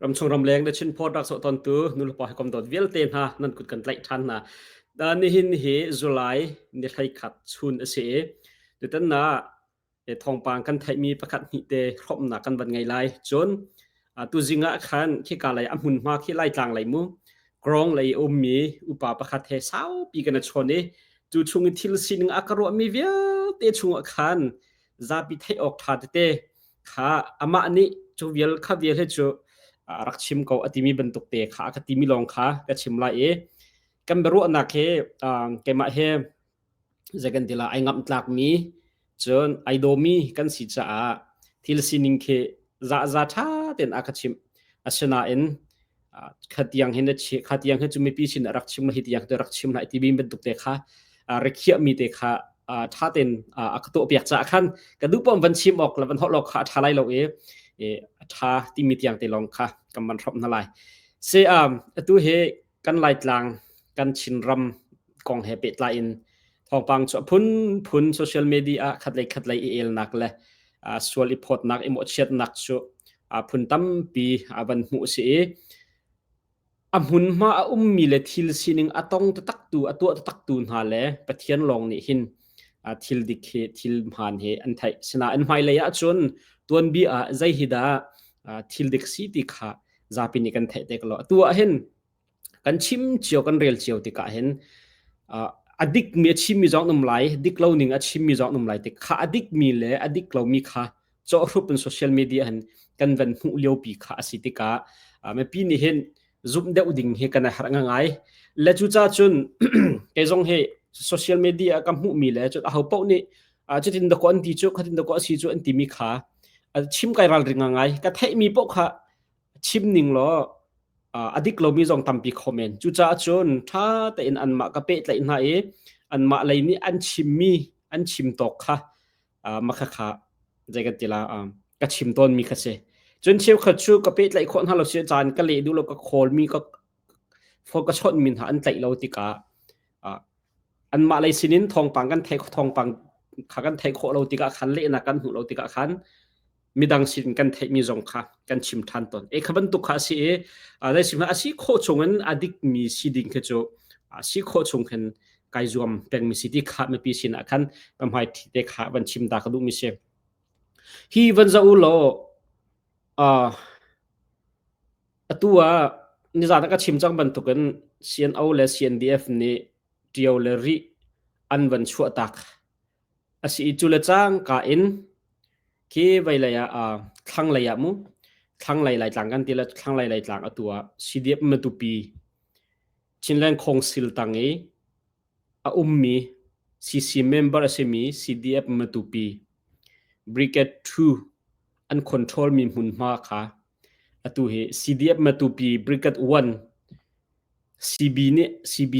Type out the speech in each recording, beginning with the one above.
Ramchung ramleng le Chinport rak sawh tawntu nulepa hawikom dawt vialte hna nan kut kan tlaih ṭhan hna. Nihin hi July ni 11 chun a si i tutan ah thawngpang kan theihmi pakhat hnih te hrawmnak kan van ngei lai. Cun tuzing ah khan khika lei a hmunhma khi Laitlang lei mu Krong lei ummi upa pakhat he saupi kan i chawn i cu chung i thil sining a ka ruahmi vialte chungah khan zapi theih awk ṭha tete kha amah nih cu vial kha vial hi cu a rak chim ko a timi bantuk te kha a ka timi lawng kha ka chim lai i kan biaruahnak hi keimah he zei kan ti la ai ngamh tlakmi cun ai dawmi kan si caah thil sining khi za ṭha tein a ka chimh. Asinain khatiang hin khatiang hi cu mipi sin a rak chim hi tiang cu rak chim lai timi bantuk te kha rikhiahmi te kha ṭha tein a ka tuahpiak caah khan ka duh paoh van chim awk le van holh awk kha a ṭha lai lo i a ṭha timi tiang te lawng kha kan van hrawmh hna lai. Se atu hi kan Laitlang kan Chinram kong he pehtlai in thawngpang cu a phunphun social media ah khatlei khatlei i elnak le sual i phawtnak i mawhchiatnak cu phun tampi a van hmuh si i a hmunhma a ummi le thil sining a tong taktaktu a tuah taktaktu hna le Pathian lawng nih hin thil dik hi thil hmaan hi an theih. Sinain hmailei ahcun tuanbia ah zei hi dah thil dik si ti kha zapi nih kan theih te ko lo. Atu ah hin kan chim cio kan rel cio tikah hin a dikmi a chimmi zong um lai dik lo ning a chimmi zong um lai tik kha a dikmi le a dik lomi kha cawhrup in social media hin kan van hmuh lio pi kha a si tikah mipi nih hin zumh deuh ding hi kan har ngai le cu ca cun kei zong hi social media ka hmuhmi le cun aho paoh nih cutin da ko an ti cu khatin da ko a si cu an timi kha chim kai ralring ngai ka theihmi paoh kha chim ning law a dik lomi zong tampi kho men. Cucaah cun ṭha tein anmah ka pehtlaih hna i anmah lei nih an chimmi an chim tawk kha mah kha zei kan ti la ka chim tawnmi kha si. Cun cheukhat cu ka pehtlaih khawh hna lo si caan ka leh duh lo ka call mi ka phone ka chawnhmi hna an tlaih lo tikah anmah lei sinin thawngpang kan theih thawngpang kha kan theih khawh lo tikah khan lehnak kan hmuh lo tikah khan midang sin kan theihmi zong kha kan chim ṭhan tawn. E kha bantuk kha a si i zei si a si khawh chungin a dikmi si ding khi cu a si khawh chung khin kai zuam pengmi si ti kha mipi sinah khan ka hmai te kha van chim ta ka duhmi si. Hi van za u law atu ah nizan ah ka chim cang bantukin CNO le CNDF nih Ṭio le Rih an van chuah tak. A si i cu le cangka in khi veilei ah thlanglei ah mu thlanglei Laitlang kan ti le thlanglei Laitlang atu ah CDF Matupi Chinland Council tang i a ummi CC member a simi CDF Matupi Brigade 2 an control mi hmunhma kha atu hi CDF Matupi Brigade 1 CB nih CB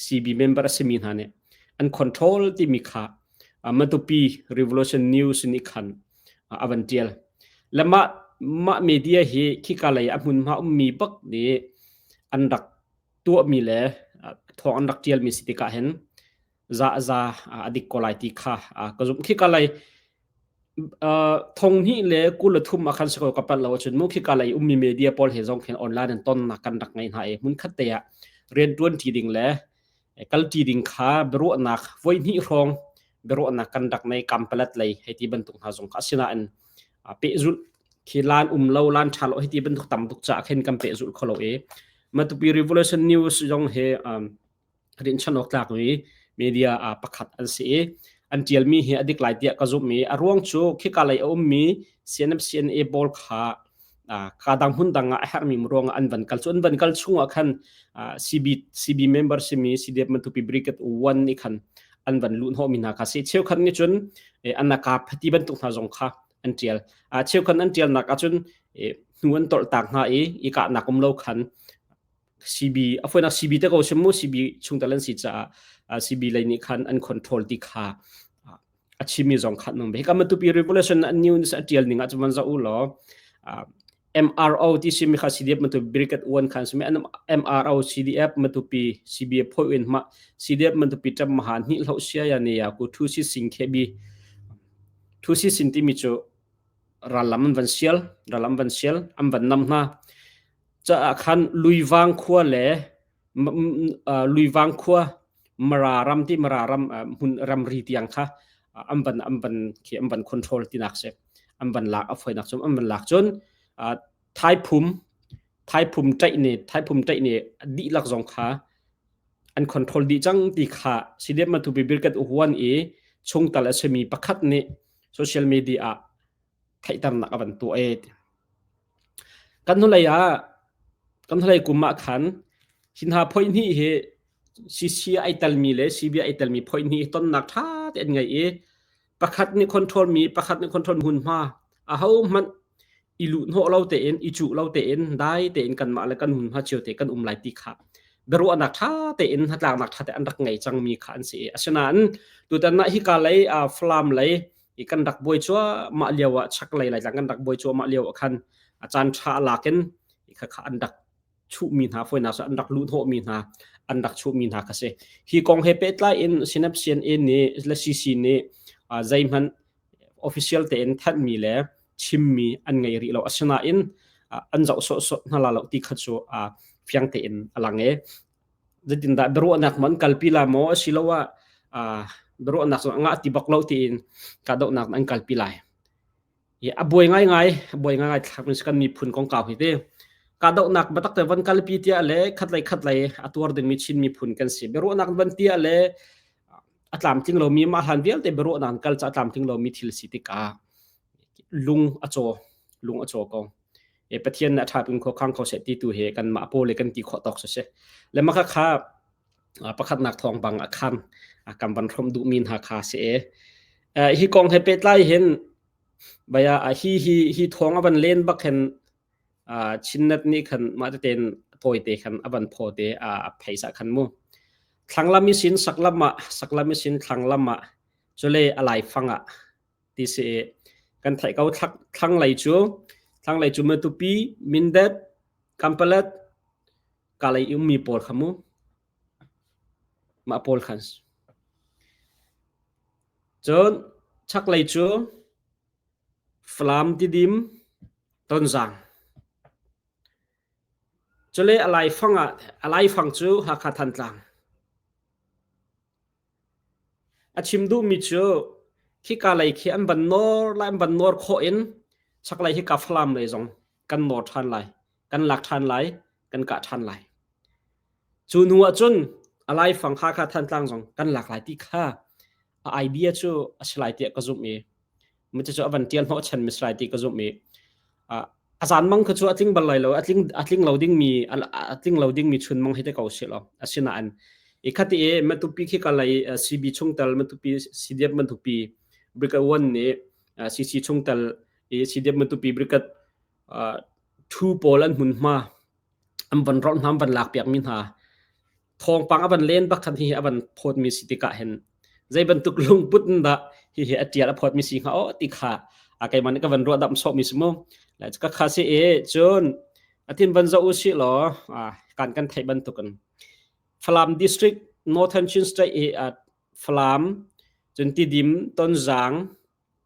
CB member a simi hna nih an control timi kha Matupi Revolution News nih khan a van tial. Le mah mah media hi khika lei a hmunhma ummi bak nih an rak tuahmi le thawng an rak tialmi si tikah hin za za a dik ko lai ti kha ka zumh. Khika lei thong hnih le 23 ah khan si ko ka palh lo ahcun mu khika lei ummi media pawl he zong khin online in tonnak kan rak ngei hna i hmunkhat te ah rianṭuan ṭi ding le kalṭi ding kha biaruahnak voi hnih hrawng biaruahnak kan rak nei kampalat lei hei ti bantuk hna zong kha asinain pehzulh khi lan um lo lan ṭha lo hei ti bantuk tam tuk caah khin kan pehzulh kho lo i Matupi Revolution News zong he rinhchan awk tlak mi media pakhat an si i an ṭialmi hi a dik lai tiah ka zumh i a ruang cu khika lei a ummi CNF CNA pawl kha ka dang hmun dang ah a herhmi ruangah an van kal cu an van kal chungah khan CB CB member simi CDF Matupi Brigade 1 nih khan an van luh hnawhmi hna kha si cheukhat nih cun an ka phati bantuk hna zong kha an ṭial cheukhat an ṭialnak ahcun hnu an tolh tak hna i i kahnak um lo khan CB a foinak CB te ko sim mu CB chungtel an si caah CB lei nih khan an control ti kha a chimi zong khat nung ve ka matupi revolution an news a tial ning ah chuan za u law MRO ti simi kha CDF matupi brigade 1 khan simi MRO CDF matupi CB phoi in ma CDF matupi tam ma han hi hlo sia ya ne ya ku thu si sing khe bi thu si sin ti mi chu ralam an van sial ralam van sial an van nam hna. Caah khan Luivang khua le Luivang khua Mara ram ti Mara ram hmun ramri tiang kha an van an van khi an van control tinak si. An van lak a foinak cun an van lak cun Thaiphum Thaiphum ṭaih ni Thaiphum ṭaih ni dihlak zong kha an control dih cang ti kha CDF Matupi Birkat Uhuan i chungtal a simi pakhat nih social media ah theihternak a van tuah e. Kan hnulei ah kan hnulei kum ah khan hi hna phoi hnih hi CC ai telmi le CB ai telmi phoi hnih tonnak ṭha te an ngei i pakhat nih control mi pakhat nih control hmunhma aho hmanh i luh hnawh lo tein i cuh lo tein dai tein kanmah le kan hmunhma cio te kan um lai ti kha biaruahnak ṭha tein hnatlaknak ṭha te an rak ngei cangmi kha an si i asinain tutan ah hika lei Falam lei i kan rak buai cuahmah lio ah chaklei Laitlang kan rak buai cuahmah lio ah khan a caan ṭha a lak in kha kha an rak chuhmi hna fawinak cu an rak luhhnawhmi hna an rak chuhmi hna kha si. Hi kong he pehtlai in Synapse CNA nih le CC nih zeihmanh official tein thanhmi le chimmi an ngei rih lo. Asinain an zoh sawhsawh hna la lo ti kha cu fiang tein a lang i zeitindah biaruahnak maw an kalpi la maw asiloah biaruahnak cu a ngah ti bak lo tiin kahdohnak an kalpi lai. A buai ngaingai, a buai ngaingai thlak mi kan miphun kongkau hi ti. Kahdohnak biatak te van kalpi tiah le khatlei khatlei a tuar dingmi Chin miphun kan si. Biaruahnak van tiah le a tlamtling lomi mah hlan vialte biaruahnak kal ca a tlamtling lomi thil si tikah lung a caw, lung a caw ko. E Pathian nih a ṭha pin kho khang kho seh ti tu he kanmah pawl le kan ti khawh tawk si. Le maka kha pakhatnak thawng bang a khan kan van hrawmh duhmi hna kha si e. Hi kong he pehtlai hin baya hi hi hi thawng a van len bak hin Chinnet nih khan mah tein tawite khan a van phaw te a pheisa khan mu. Thlanglam i sin saklam ah saklam i sin thlanglam ah cule a laifang ah ti si i kan theih ko thlanglei cu thlanglei cu Matupi, Mindat, Kampalet, Kalay ummi pawl kha mu mah pawl khan cun chaklei cu Falam Tidim Tonzang cule a laifang ah a laifang cu Hakha Thantlang A chim duhmi cu khika lei khi an van nawr lai an van nawr khawh in chaklei hika Falam lei zong kan nawr ṭhan lai, kan lak ṭhan lai, kan kah ṭhan lai. Cu hnu ah cun a laifang Hakha Thantlang zong kan lak lai ti kha a idea cu a si lai tiah ka zumh i cucu a van ṭial hnawhchan mi si lai ti ka zumh i a zanmang kha cu a tling bal lai lo a tling a tling lo dingmi a tling lo dingmi chunmang hi te ko si lo asinain i khati i Matupi khi ka lei CB chungtel Matupi CDF Matupi Brigade 1 nih CC chungtel i CDF Matupi Brigade thu pawl an hmunhma an van rolh hna an van lak piak mi hna thawngpang a van len bak khan hihi a van phawtmi si tikah hin zei bantuk lungput in dah hihi a ṭial a phawtmi si hnga aw ti kha a keimah nih ka van ruah damh sawhmi si mu ka kha si i cun atin van zoh u sih law kan kan theih bantukin Falam district Northern Chin State i Falam cun Tidim Tonzang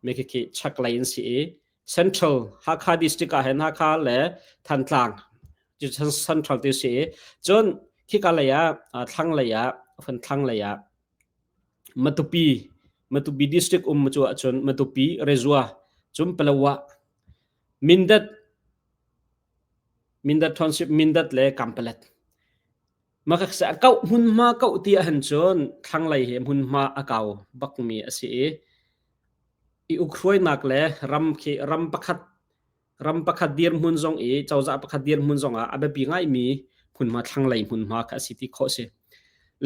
me khi khi chaklei in si i Central Hakha district ah hin Hakha le Thantlang cu Central ti si i cun khika lei ah thlang lei ah fun thlang lei ah Matupi Matupi district um cu ahcun Matupi Rezua cun Palawa Mindat Mindat Township Mindat le Kampalet Makaksa a kauh hmunhma kauh ti ahhin cun thlanglei hi hmunhma a kau bakmi a si i i ukhruainak le ram khi ram pakhat ram pakhat dirhmun zong i cozah pakhat dirhmun zong ah a biapi ngaimi hmunhma thlanglei hmunhma kha a si ti khawh si.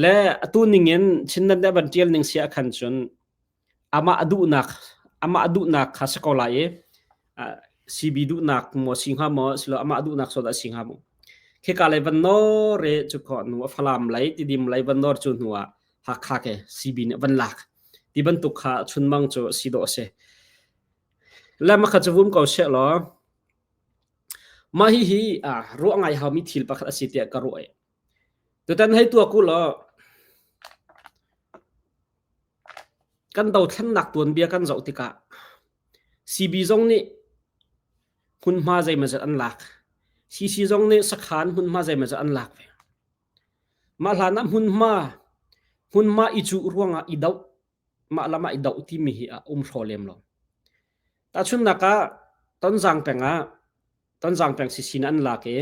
Le atu ningin Chinland nih a van ṭial ning si ah khan cun amah a duhnak amah a duhnak kha si ko lai i CB duhnak maw si hnga maw silo amah duhnak so dah si hnga maw khika lei van nawr i cu kho nu a Falam lei Tidim lei van nawr cu hnu ah Hakha ke CB nih van lak ti bantuk kha chunmang cu si dawh a si le makha cu vum ko she law mah hi hi ruah ngai haumi thil pakhat a si tiah ka ruah tutan hei tua ku law Kan dothlennak tuanbia kan zoh tikah CB zong nih hmunhma zeimawzat an lak. CC zong nih sakhan hmunhma zeimaw an lak ve. Mah hlan ah hmunhma hmunhma i cuh ruangah i doh mah lam ah i doh timi hi a um hraw lem lo. Tahchunhnak ah Tonzang peng ah Tonzang peng CC nih an lak i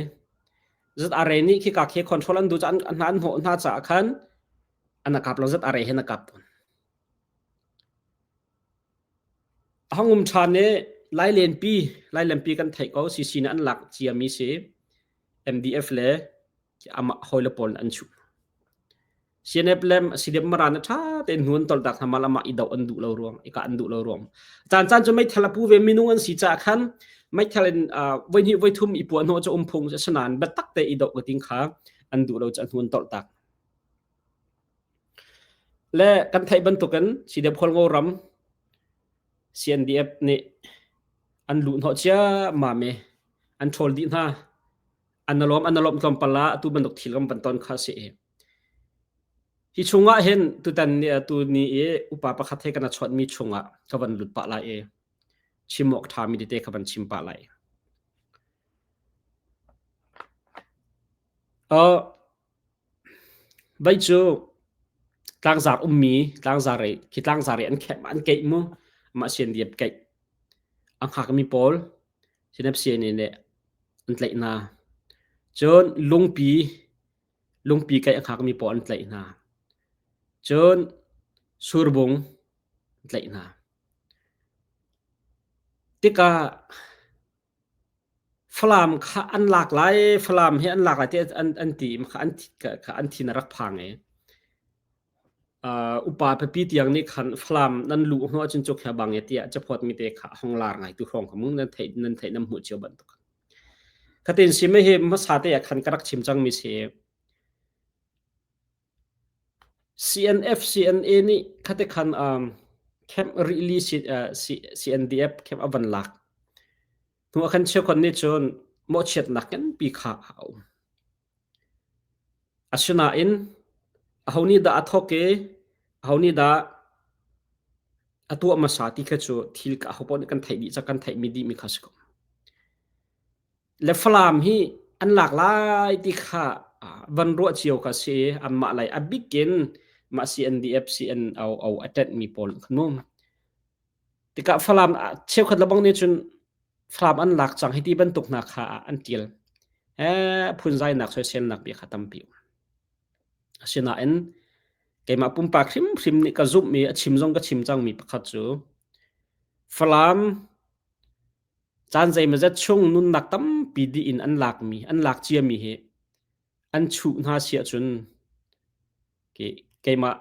ZRA nih khika khi control an duh an hna an hnawh hna caah khan an kap lo ZRA hin a kap tawn. A hung um ṭhan i Lailenpi Lailenpi kan theih ko CC nih an lak ciami si MDF le amah hawile pawl an chuh. CNF le CDF Mara na ṭha tein hnu an toltak hna mah i doh an duh lo ruang i kah an duh lo ruang. Caan caan cu meithal a pu ve minung an si caah khan meithal in voi hnih voi thum i puah hnawh cu um phung asinain biatak te i doh ka ting kha an duh lo cu an hnu an toltak. Le kan theih bantukin CDF Hualngo ram CNDF nih an luh hnawh ciammam i an ṭhawl dih hna. An alawm an alawm tlawmpal ah atu bantuk thil kan van ton kha a si i hi chungah hin tutan ni atu ni i upa pakhat he kan a chawnhmi chungah ka van lut pah lai i chim awk ṭhami tete ka van chim pah lai. Uh, Vei cu tlangzar ummi tlangzar i khi tlangzar i an khem an keih mu mah siandiap keih a hngakmi pawl sinapsian nih an tlaih hna. Cun lungpi lungpi keih a hngakmi pawl an tlaih hna. Cun surbung an tlaih hna. Tikah Falam kha an lak lai, Falam hi an lak lai ti an, an ti kha an, kha an thin a rak phang i uh, upa pipi tiang nih khan Falam nan luh hnu ahcun cuk he bang e tiah caphawt mi te kha hong lar ngai tu hrawng kha mung nan theih nan theih nan hmuh cio bantuk. Khatin sim hi hmasa te ah khan ka rak chim cang mi si. CNF CNA nih khate khan um, camp rili uh, CNDF camp a van lak. Hnu ah khan cheukhat nih cun mawhchiatnak nganpi kha a um. Asinain aho nih dah a thawk i aho nih dah a tuah hmasa ti kha cu thil aho paoh nih kan theih dih cang kan theihmi dihmi kha si ko. Le Falam hi an lak lai ti kha van ruah cio kha si i anmah lei a bik in mah CNDF CNO a ṭenhmi pawl kha mu. Tikah Falam cheukhat lebang nih cun Falam an lak cang hiti bantuk hna kha an ṭial. Eh phunzainak soiselnak bia kha tampi um. Asinain keimah pumpak hrimhrim nih ka zumh i a chim zong ka chim cangmi pakhat cu Falam caan zeimawzat chung nunnak tampi dih in an lakmi an lak ciami hi an chuh hna si ahcun keimah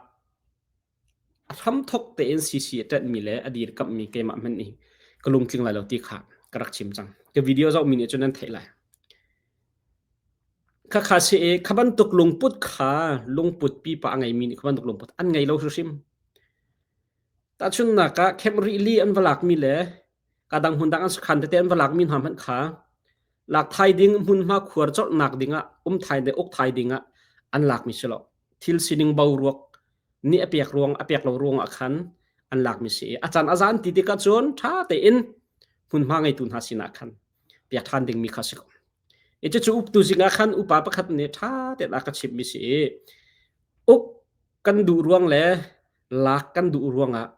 a hramthok tein CC a ṭanhmi le a dirkamhmi keimah hmanh nih ka lungtling lai lo ti kha ka rak chim cang. Ka video zohmi nih cun nan theih lai. Khakha si i kha bantuk lungput kha lungput pipa a ngeimi nih kha bantuk lungput an ngei lo hrimhrim. Tahchunhnak ah Camp Rihli an va lakmi le kadang hmun dang an sakhan tete an va lakmi hna hmanh kha lak thai ding hmunhma khuar colhnak dingah um thai le uk thai dingah an lakmi si lo. Thil sining boruak nih a pek ruang a pek lo ruang ah khan an lakmi si i a caan a zan ti tikah cun ṭha tein hmunhma ngeitu hna sinah khan pek ṭhan dingmi kha si ko. I cucu uktu zing ah khan upa pakhat nih ṭha tein a ka chimhmi si i uk kan duh ruang le lak kan duh ruangah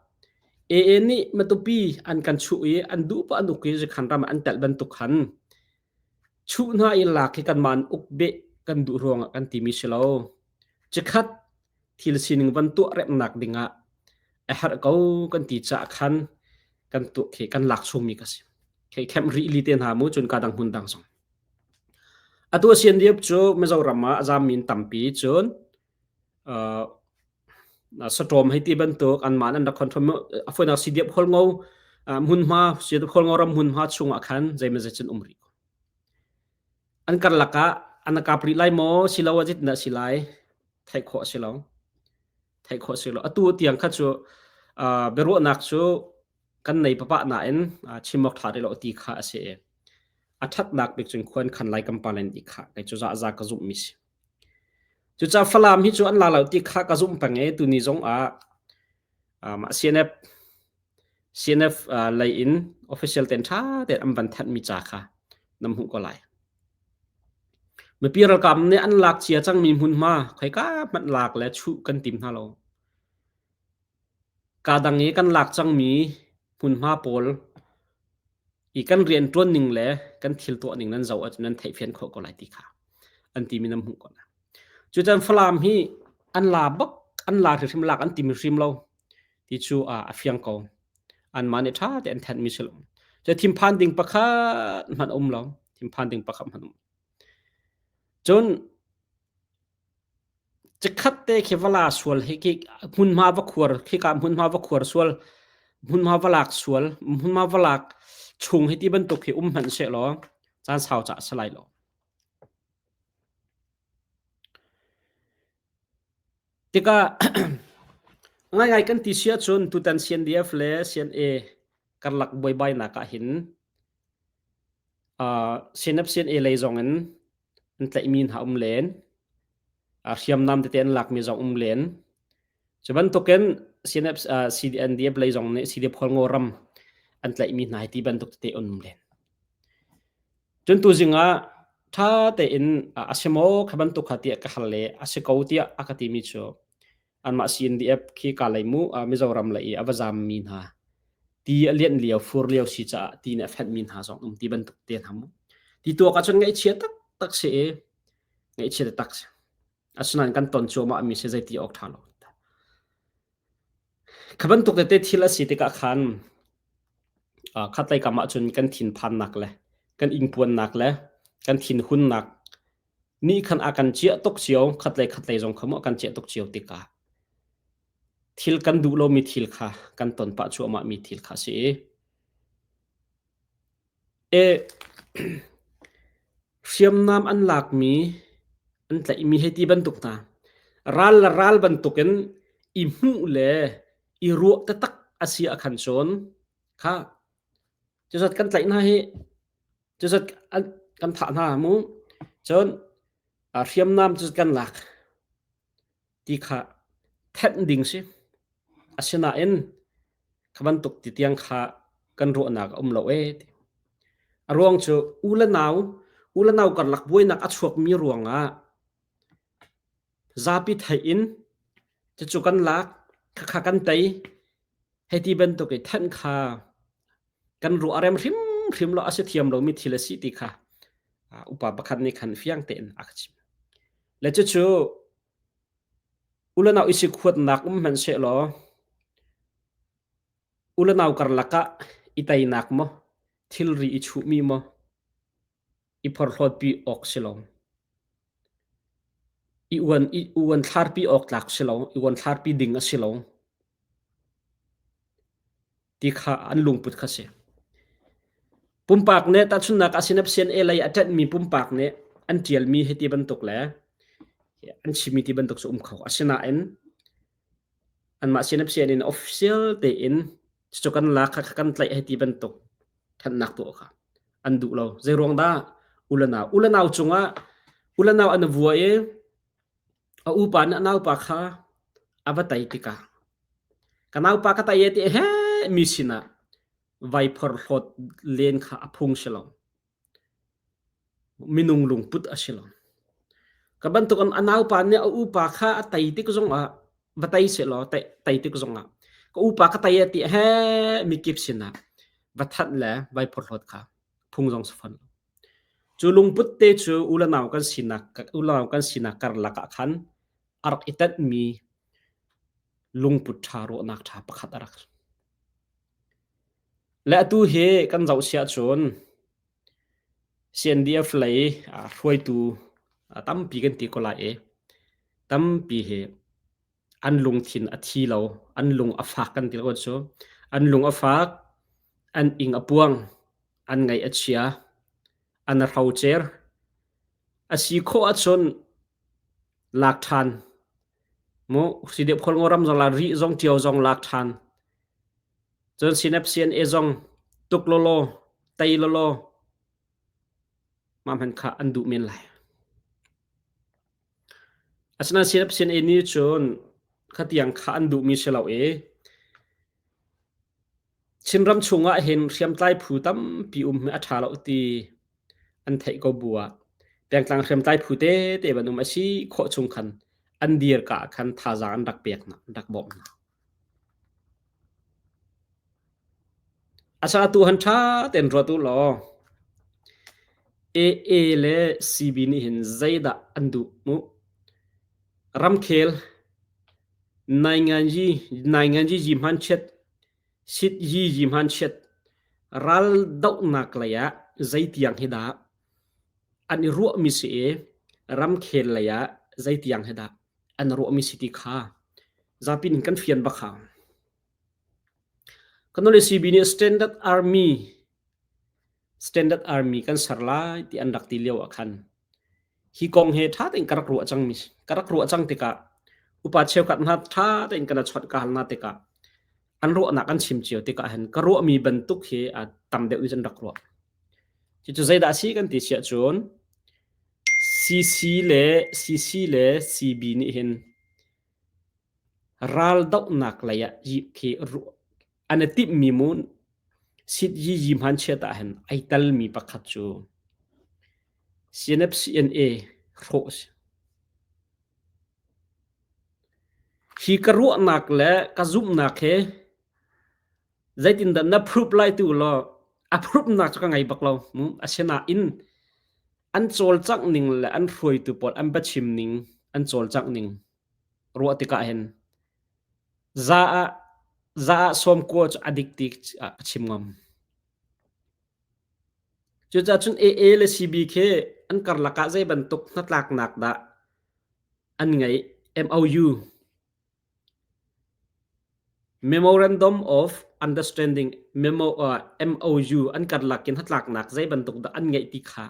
AA nih Matupi an kan chuh i an duh pa an uk i zikhan ram an telh bantuk khan chuh hna i lak hi kanmah an uk beh kan duh ruangah kan timi si lo. Cikhat thil sining van tuah remnak dingah a herh ko kan ti caah khan kan tuah khi kan lak chungmi ka si. Khi khem rih li te hna mu cun ka dang hmun dang zong. Atu CNDF cu Mizoram ah a zammi in tampi cun uh, saṭawm hei ti bantuk anmah an rak control a fawinak CDF Hualngo hmunhma CDF Hualngo ram hmunhma chungah khan zeimazet cun um rih ko. An karlak ah an kap rih lai maw silo ah zeitindah si lai theih khawh a si lo. Theih khawh a si lo. Atu tiang kha cu biaruahnak cu kan nei papa nain chim awk ṭha rih lo ti kha a si i a ṭhatnak bik cun khuan khan lai kan palen ti kha kei cu za za ka zumh mi si. Cucaah Falam hi cu an la lo ti kha ka zumh peng i tuni zong ah CNF CNF lei in official ten ṭha tein an van thanhmi ca kha nan hmuh ko lai. Mipi ralkap nih an lak cia cangmi hmunhma khoika hmanh lak le chuh kan tim hna lo. Kaa dang i kan lak cangmi hmunhma pawl i kan rianṭuan ning le kan thil tuah ning nan zoh ahcun nan theihfian khawh ko lai ti kha an timi nan hmuh ko lai. Cucan Falam hi an la bak an la hrimhrim lak an tim hrim lo ti cu a fiang ko. Anmah nih ṭha tein an thenhmi si lo. Cu thinphan ding pakhat hmanh a um lo. Thinphan ding pakhat hmanh a um. Cun Chikkhat te khi va la sual hi khi hmunhma va khuar khika hmunhma va khuar sual hmunhma va lak sual hmunhma va lak chung hi ti bantuk hi um hmanh sehlaw caan sau cah a si lai lo. Tikah ngaingai kan ti si ahcun tutan CNDF le CNA karlak buaibainak ah hin uh, CNF CNA lei zong in an tlaihmi hna um len. Hriamnam tete an lakmi zong um len. Cu bantukin CNF, CDNDF lei zong nih CDF Khualngo ram an tlaihmi hna hi ti bantuk tete an um len. Cun tuzing ah ṭha tein a si maw kha bantuk kha tiah ka hal le a si ko tiah a ka timi cu anmah CNDF khi ka lei mu Mizoram lei i a va zammi hna ti a lianh lio fur lio si caah ti nih a fenhmi hna zong um ti bantuk te hna mu ti tuak ahcun ngaihchia taktak si i ngaihchia taktak si asinain kan ton cuahmah mi si zeiti awk ṭha lo kha bantuk tete thil a si tikah khan khatlei kam ahcun kan thinphannak le kan ingpuannak le kan thinhunnak nih khan a kan ciah tuk cio khatlei khatlei zong kha mu a kan ciah tuk cio tikah thil kan duh lomi thil kha kan ton pah cuahmah mi thil kha si i e hriamnam an lakmi an tlaihmi hei ti bantuk hna ral le ral bantukin i hmuh le i ruah taktak a si ah khan cun kha cuzat kan tlaih hna hi Cuzat kan thah hna mu. Cun hriamnam cu kan lak ti kha thenh ding si. Asinain kha bantuk ti tiang kha kan ruahnak a um lo ee ti. A ruang cu u le nau, u le nau karlak buainak a chuakmi ruangah zapi theih in cucu kan lak, khakha kan tei, hei ti bantuk i thenh kha kan ruah a rem hrimhrim lo a si thiam lomi thil a si ti kha upa pakhat nih khan fiang tein a ka chim. Le cucu ulanau i sikhuatnak um hmanh sehlaw ulanau karlak ah i teinak maw thilri i chuhmi maw i phorhlawtpi awk si lo. I uan i uan thlarpi awk tlak si lo, i uan thlarpi ding a si lo. Ti kha an lungput kha si. Pumpak nih tahchunhnak ah sinapsian e lei a ṭanhmi pumpak nih an ṭialmi hiti bantuk le an chimmi ti bantuk cu um kho. Asinain anmah sinapsian in official tein cucu kan lak kha kan tlaih hei ti bantuk thanhnak tuah kha an duh lo. Zeiruang dah ulanau ulanau cungah ulanau an vua i a upa nih a naupa kha a va tei tikah ka naupa ka tei e ti he mi sinah vai phorhlawt len kha a phung si lo. Minung lungput a si lo. Ka bantuk in a naupa nih a upa kha a tei tik zongah va tei sehlaw tei tik zongah ka upa ka tei e ti he mikip sinah va thanh le vai phorhlawt kha phung zong si fawn lo. Cu lungput te cu u le nau kan sinak u le nau kan sinak karlak ah khan a rak i tenhmi lungput ṭha ruahnak ṭha pakhat a rak si. Le atu hi kan zoh si ahcun CNDF lei hruaitu tampi kan ti ko lai i tampi hi an lungthin a thi lo, an lung a fak kan ti ko cu. An lung a fak, an ing a puang, an ngaih a chia, an hrocer. A si khawh ahcun lak ṭhan. Mu CDF Khualngo ram zong la rih zong ṭio zong lak ṭhan. Cun CNF CNA zong tuk lawlaw, tei lawlaw mah hmanh kha an duh men lai. Asinain CNF CNA nih cun khatiang kha an duhmi si lo i Chinram chungah hin hriamtlai phu tampi um hi a ṭha lo ti an theih ko bu ah. Pengtlang hriamtlai phu tete van um a si khawh chung khan an dir ka ah khan thazaang an rak pek hna, an rak bawmh hna. Asa tu han ṭha tein ruat u law AA le CB nih hin zeidah an duh mu? Ramkhel nainganyi nainganyi yi hman chiat sit yi yi hman chiat ral dohnak lei ah zeitiang hi dah an i ruahmi si i ramkhel lei ah zeitiang hi dah an ruahmi si ti kha zapi nih kan fian bak hau. Kan le CB nih Standard Army Standard Army kan ser lai ti an rak ti lio ah khan hi kong he ṭha tein ka rak ruah cangmi ka rak ruah cang tikah upa cheukhat hna ṭha tein kan chawnh ka hal hna tikah an ruahnak an chim cio tikah hin ka ruahmi bantuk hi a tam deuh in an rak ruah. Cucu zeidah a si kan ti siah cun CC le CC le CB nih hin raldohnak lei ah khi an i timhmi mu sit yi yi hmanchiat ah hin ai telmi pakhat cu CNF CNA hrawh a si. Hi ka ruahnak le ka zumhnak he zeitindah na proof lai tu law a proof-nak cu ka ngei bak lo. Asinain an cawlcangh ning le an hruaitu pawl an biachim ning an cawlcangh ning ruah tikah hin za ah za ah sawmkua cu a dik ti ah ka chim ngam. Cucaah cun AA le CB khi an karlak ah zei bantuk hnatlaknak dah an ngeih MOU Memorandum of Understanding memo, uh, MOU an karlak in hnatlaknak zei bantuk dah an ngeih ti kha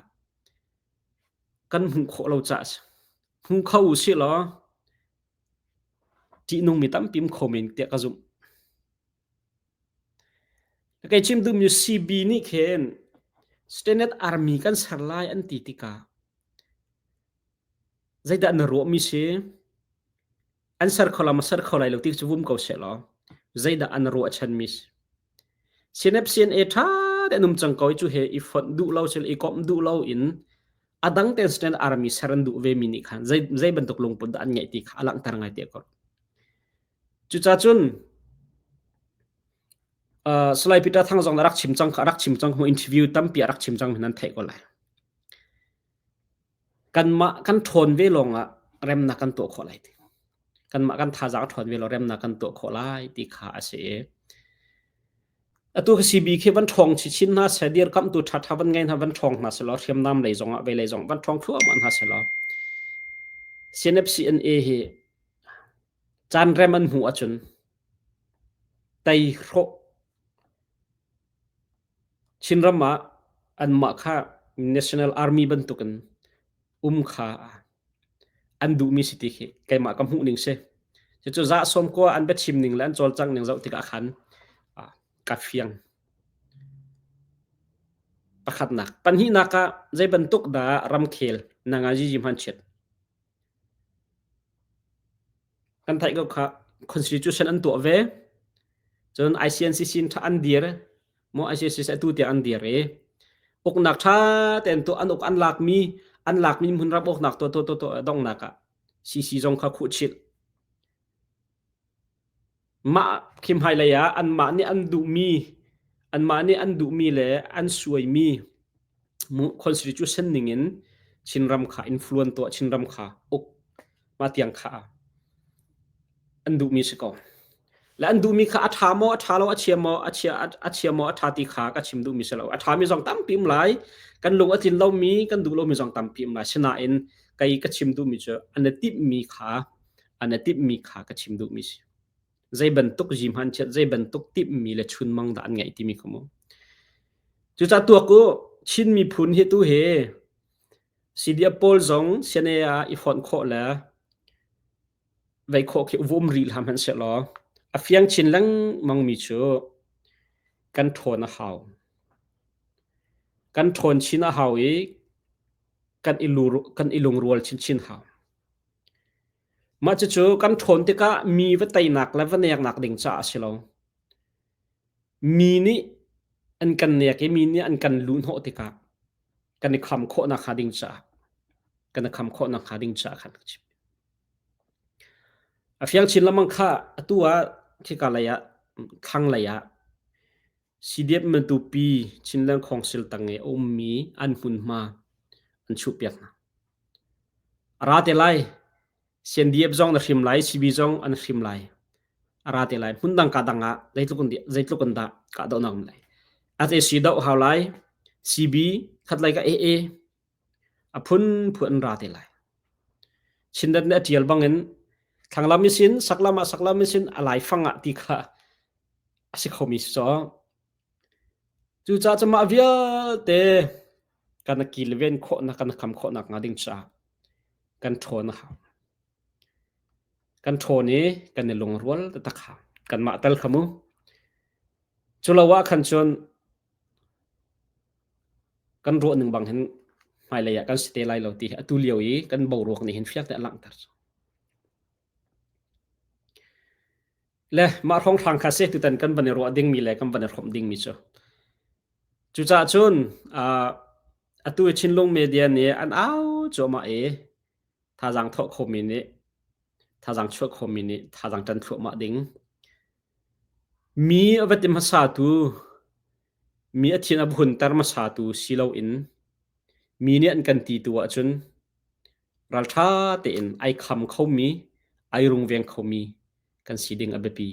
kan hmuh khawh lo caah a si. Hmu kho u sih law ṭihnungmi tampi um kho men tiah ka zumh. Kei chim duhmi CB nih khin Standard Army kan ser lai an ti tikah zeidah na ruahmi si? An ser kho lai maw ser kho lai lo ti cu vum ko seh law zeidah an ruahchanmi si? CNF CNA ṭha tein um cang ko i cu he i fonh duh lo sila i komh duh lo in a dang tein Standard Army ser an duh vemi nih khan zei, zei bantuk lungput dah an ngeih ti kha a langhter ngai te ko. Cucaah cun uh, Salai Peter Thang zong rak chim cang rak chim cang interview tampi a rak chim cang nan theih ko lai. Kanmah kan ṭhawn ve lawngah remnak kan tuah khawh lai ti. Kanmah kan thazaang a ṭhawn ve law remnak kan tuah khawh lai ti kha a si i atu ka CB khi van ṭhawng chinchin hna seh dirkamhtu ṭhaṭha van ngei hna van ṭhawng hna selaw hriamnam lei zongah vei lei zong van ṭhawng thluahmah hna selaw CNFCNA hi caan rem an hmuh ahcun tei hrawh Chinram ah anmah kha National Army bantukin um kha an duhmi si ti khi keimah ka hmuh ning si. Cucu za sawm kua an biachim ning le an cawlcangh ning zoh tikah khan ka fiang. Pakhatnak. Pahnihnak ah zei bantuk dah ramkhel nanga jiji hman chiat. Kan theih ko kha constitution an tuah ve. Cun ICNCC in an dir. Maw ICNCC atu tiang an dir i uknak ṭha tein tuah an uk an lakmi an lakmi hmunram uknak tuah tuah tuah tuah donghnak ah CC zong kha khuhchilh. Mah khi hmailei ah anmah nih an duhmi anmah nih an duhmi le an suaimi constitution ningin Chinram kha influence tuah Chinram kha uk mah tiang kha an duhmi si ko. Le an duhmi kha a ṭha maw a ṭha lo a chia maw a chia a chia maw a ṭha ti kha ka chim duhmi si lo. A ṭhami zong tampi um lai. Kan lung a tlin lomi kan duh lomi zong tampi um lai. Sinain kei ka chim duhmi cu an i timhmi kha an i timhmi kha ka chim duhmi si. Zei bantuk zi hman chiat zei bantuk timhmi le chunmang dah an ngeih timi kha mu. Cucaah tuak u Chin miphun hi tu hi CDF pawl zong CNA ah i fonh khawh le vei khawh khi vum rih hlah hmanh sehlaw a fiang chin lengmang mi cu kan ṭhawn a hau. Kan ṭhawn chin a hau i kan i kan i lungrual chinchin hau. Mah cucu kan ṭhawn tikah mi va teinak le va neknak ding caah a si lo. Mi nih an kan nek i mi nih an kan luhhnawh tikah kan i kham khawh nakhnga ding caah. Kan kham khawh nakhnga ding caah khan ka chim. A fiang chin lengmang kha atu ah khika lei ah thlang lei ah CDF Matupi Chinland Council tang i a ummi an hmunhma an chuhpiak hna. A ra te lai. CNDF zong na hrim lai, CB zong an hrim lai. A ra te lai. Hmun dang ka dang ah zeitluk in zeitluk in dah kahdohnak um lai. SAC doh hau lai. CB khat lai ka AA a phunphun an ra te lai. Chindat nih a ṭial bangin thlanglam i sin, saklam ah saklam i sin, a laifang ah ti kha a si khomi si caw. Cucaah cu mah vialte kan kilven khawhnak, kan kham khawhnak hnga ding caah kan ṭhawn a hau. Kan ṭhawn i kan i lungrual taktak hau. Kanmah tal kha mu. Cu lo ah khan cun kan ruah ning bang hin hmailei ah kan si te lai lo ti hi atu lio i kan boruak nih hin fiak te a langhter. Le mah hrawnghrang kha si tutan kan van i ruah dingmi le kan van i hrawmh dingmi cu. Cucaah cun uh, atu Chinlung media nih an au cuahmah i thazaang thawh khomi nih thazaang chuah khomi nih thazaang ṭan thluahmah ding. Mi a va ti hmasatu Mi a thin a hunter hmasatu si loin mi nih an kan ti tu ahcun ralṭha tein ai kham khomi, ai rungveng khomi kan si ding a biapi.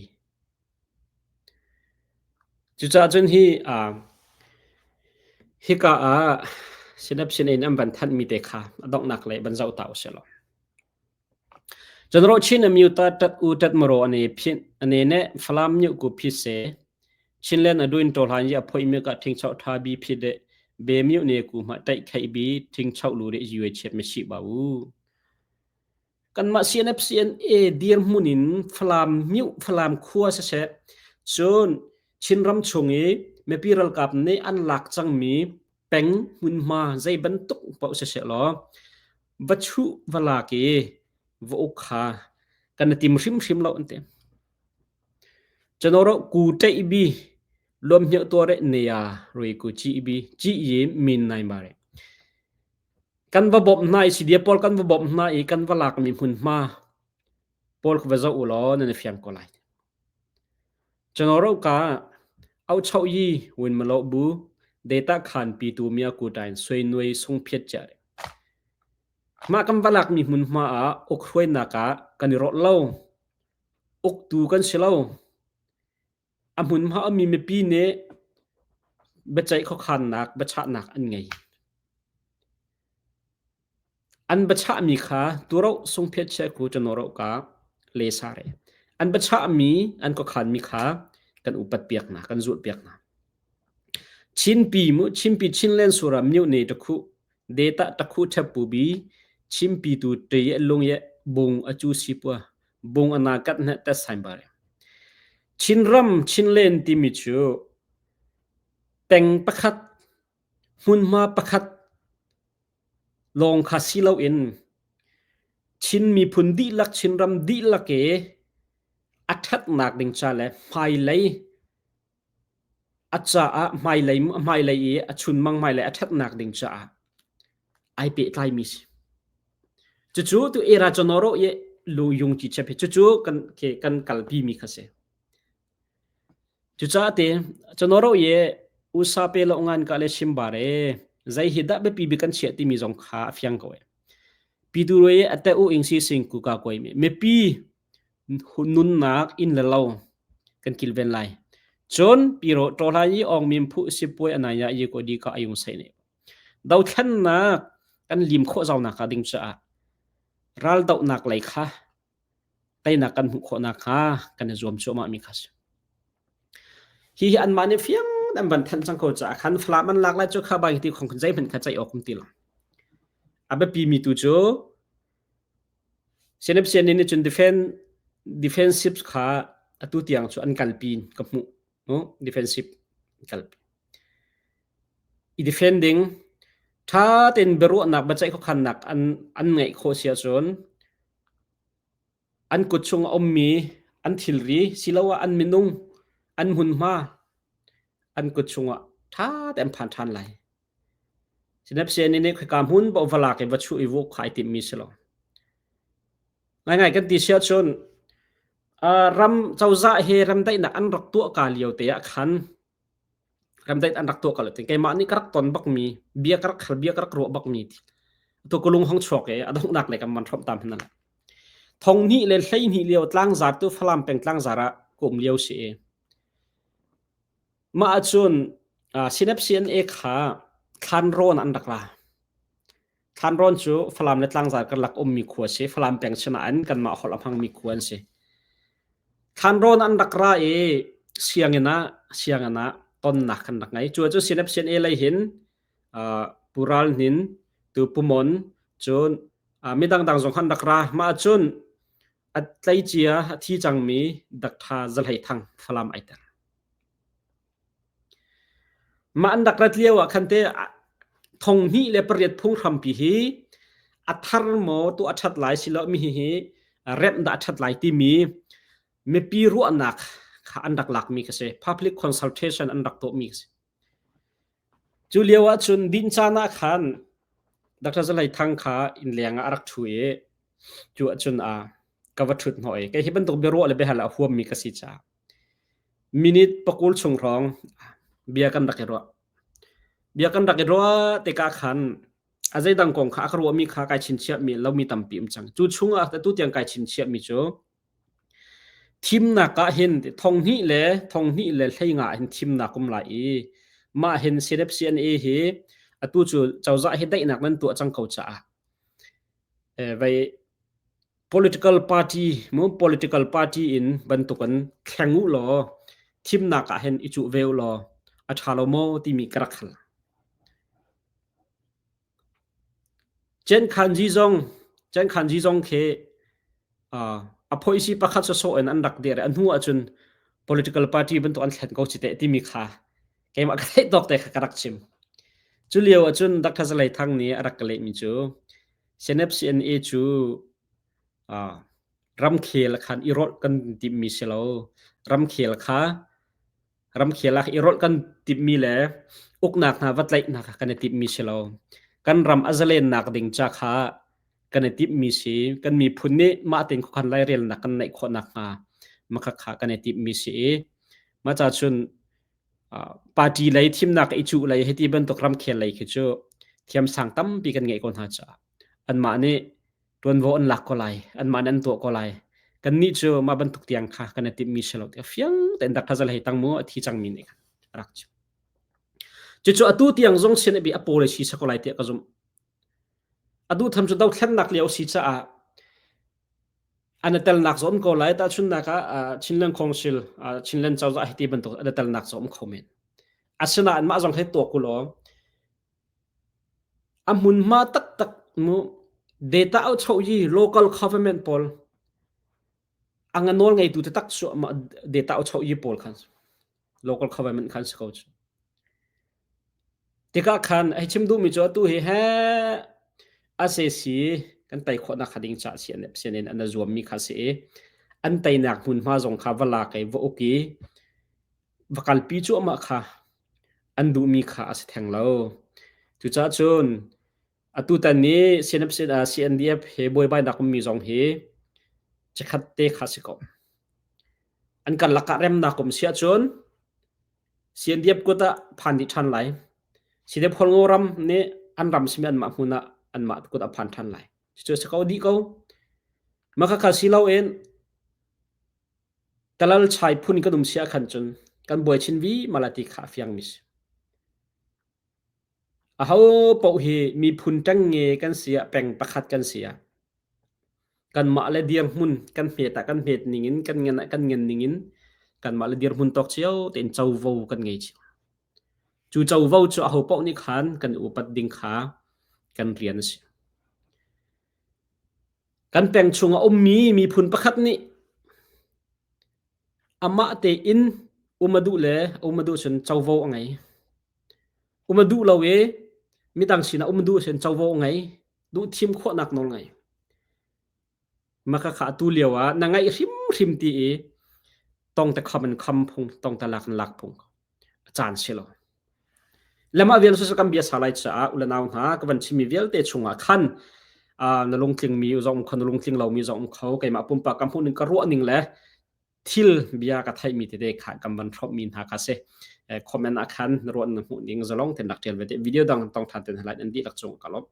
Cucaah cun hi uh, hika ah synapsin in an van thanhmi te kha a donghnak lei van zoh ta usih law. Cun Chin amyuta tat u tat maro ane phin ane ne Falam nyu ku phi se Chinland aduin to hlan yi a phoi mi ka thing chau tha bi phi de be myu ne ku ma tai khai bi thing chau lu re yue chep me shi ba u kanmah CNFCNA dirhmun in Falam myu Falam khua se se cun Chinram chung i mipi ralkap nih an lak cangmi peng hmunhma zei bantuk paoh siseh law va chuh va lak i va uk kha kan i tim hrimhrim lo an ti. Chanoro ku ṭeih bi luam hniah tuare neya rui ku chi bi chi yi min nai mare. Kan va bawmh hna i sidia pawl kan va bawmh hna i kan va lakmi hmunhma pawl kha va zoh u law nan i fiang ko lai. Chanoro ka auchoh yi win malo bu data khan pi tu mia ku tain sui nui sung phiat cha re. Mah kan va lakmi hmunhma ah uk hruainak ah kan i rawlh lo. Uktu kan si lo. A hmunhma ummi mipi nih biaceih khuakhannak, biachahnak an ngei. An biachahmi kha turo sungphiat chia ku chanoro ka le sa re. An biachahmi, an khuakhanmi kha kan upat piak hna, kan zulh piak hna. Chinpi mu Chinpi Chinland sura myu ne takhu data takhu thep pu bi Chinpi tu te ye lung ye bung achu si pua bung ana kat hne tet sain bare. Chinram Chinland timi cu peng pakhat hmunhma pakhat lawng kha si loin Chin miphun dihlak Chinram dihlak i a ṭhatnak ding ca le hmailei a caah hmailei hmailei i a chunmang hmailei a ṭhatnak ding caah ai pehtlaimi si. Cucu tu era chonoro i lu yung chi chep hi cucu kan ke kan kalpi mi kha si. Cucaah te chonoro i usa pe lo ngan ka le simbare zei hi dah biapi bik kan chiah timi zong kha a fiang ko e. Pi tu roi ate u ing si sing ku ka koi mi mipi nunnak inn le lo kan kilven lai. Cun piro ṭawhlan i awng mim phu sipuai anaya yi ko di ka ayung sai ne. Dothlennak kan lim khawh zaunak ka ding caah ral dohnak lei kha teinak kan hmuh khawhnak kha kan i zuam cuahmah mi kha si. Hi hi anmah nih fiang an van thanh cang ko caah khan Falam an lak lai cu kha bai ti khong khan zeihmanh kha ceih awk um ti lo. A biapi mi tu cu Senepsian nih cun defense defensive kha atu tiang cu an kalpi ka hmuh. No? Defensive kalpi. I defending tha tein biaruahnak biaceih khuakhannak an an ngeih khawh si ahcun an kut chung a ummi an thilri siloah an minung an hmunhma an kut chungah tha tein an phan ṭhan lai. Sinapsian nih khoika hmun paoh va lak i va chuh i vuk kha ai timhmi si lo. Ngaingai kan ti si ahcun ram cozah he remdaihnak an rak tuah ka lio te ah khan remdaih an rak tuah ka lio te keimah nih ka rak ton bakmi bia ka rak hal bia ka rak ruah bakmi tu ka lung hong chuak i a donghnak le kan man hrawm tam hin thong hnih le 12 lio tlangzar tu Falam peng tlangzar ah ka um lio si i mah ahcun Sinap CNA kha thlanrawn an rak la Thlanrawn cu Falam le Tlangzar karlak ummi khua si. Falam peng sinain kanmah holh a hmangmi khua an si. Thlanrawn an rak ra i sianginn ah sianginn ah tonnak kan rak ngei. Cu cu Sinap CNA lei hin uh, Pu Ral Hnin, tu Pu Mon, cun uh, midang dang zong han rak ra. Mah cun a tleicia a thi cangmi Dr. Zalhei Thang Falam ai tel. Mah an rak rat lio ah khan teh 2008 phunghrampi hi a thar maw tuah a ṭhat lai silo mi hihi remh dah a ṭhat lai timi mipi ruahnak kha an rak lakmi kha si. Public consultation an rak tuahmi kha si. Cu lio ahcun dinh caan ah khan Dr. Zalai Thang kha innleng ah a rak ṭhu i cu ahcun a ka va ṭhut hnawh i kei hi bantuk biaruah le biahal a huammi ka si caah Minute pakul chung hrawng bia kan rak i ruah. Bia kan rak i ruah tikah khan a zeidang kong kha a ka ruahmi kha kai chinchiahmi lomi tampi um cang. Cu chungah atu tiang kai chinchiahmi cu thimnak ah hin thonghnih le thonghnih le hleinga hin thimnak um lai i mah hin CNA hi atu cu cozah hi daihnak nan tuah cang ko caah vei Political party mu political party in bantukin thleng u law thimnak ah hin i cuh ve u law a ṭha lo maw timi ka rak hal. Cenkhanzi zong Cenkhanzi zong khi uh, a phoisi pakhat sawsawh in an rak dir a hnu ahcun political party bantuk an thlen ko ci teh timi kha keimah ka theih tawk te kha ka rak chim. Cu lio ahcun Dr. Zalei Thang nih a rak ka lehmi cu Senep CNA cu uh, ramkhel khan i rolh kan timhmi si lo. Ramkhel kha ramkhel ah i rolh kan timhmi le uknak hna va tlaihnak kha kan i timhmi si lo. Kan ram a zalennak ding ca kha kan i timhmi si. Kan miphun nih mah tein khuakhan lairelnak kan neih khawh nakhnga mah kha kan i timhmi si i mah ca cun Party lei thimnak i cuh lei hiti bantuk ramkhel lei khi cu thiamsang tampi kan ngeih ko hna caah anmah nih ṭuanvo an lak ko lai, anmah nih an tuah ko lai. Kannih cu mah bantuk tiang kha kan i timhmi si lo tiah fiang tein Dr. Zal Hei Tang mu a thi cangmi nih khan a rak chim. Cucu atu tiang zong sin a policy si ko lai tiah ka zumh. Atu tham cu dothlennak lio si caah An i telnak zawn ko lai. Tahchunhnak ah Chinland Council, Chinland cozah hi ti bantuk an i telnak cu a um kho men. Asinain mah zong hi tuak u law a hmunhma taktak mu data auchoh i local government pawl a nga nawl ngeitu taktak cu data auchoh i pawl khan local government khan si ko cu. Tikah khan hei chim duhmi cu atu hi he SAC kan tei khawhnak kha ding caah CNN an zuammi kha si i an teinak hmunhma zong kha va lak i va uk i va kalpi cuahmah kha an duhmi kha a si theng lo. Cucaah cun atutan ni CNDF he buaibainak ummi zong hi chikkhat te kha si ko. An karlak ah remnak um si ahcun CNDF kut ah phan dih ṭhan lai. CNDF Hualngo ram nih an ram simi anmah hmun ah anmah kut ah phan ṭhan lai. Cucu a si ko dih ko. Mah khakha si loin Talal chai phun kan um si ahkhan cun kan buai chin vima lai ti kha a fiangmi si. Aho paoh hi miphun ṭengnge kan si ah peng pakhat kan si ah kanmah le dirhmun kan hmet ah kan hmet ningin kan ngan ah kan ngan ningin kanmah le dirhmun tawk cio tein covo kan ngei cio. Cu covo cu aho paoh nih khan kan upat ding kha kan rian a si. Kan peng chung a ummi miphun pakhat nih amah tein um a duh le um a duh cun covo a ngei. Um a duh lo i midang sinah um a duh cun covo a ngei. Duh thim khawhnak nawl ngei. Mah khakha atu lio ah na ngaih hrimhrim ti i tong te kham in kham phung, tong te lak in lak phung. A caan si lo. Lemah vial cu kan bia sa lai caah u le nau hna ka van chimmi vialte chungah khan na lungtling mi zong kho na lungtling lomi zong kho keimah pumpak ka hmuh ning ka ruah ning le thil bia ka theihmi tete kha kan van hrawmhmi hna kha si. Comment ah khan na ruah na hmuh ning zalong ten rak tial ve te. Video dang tong than ten halai an dihlak cung ka lawmh.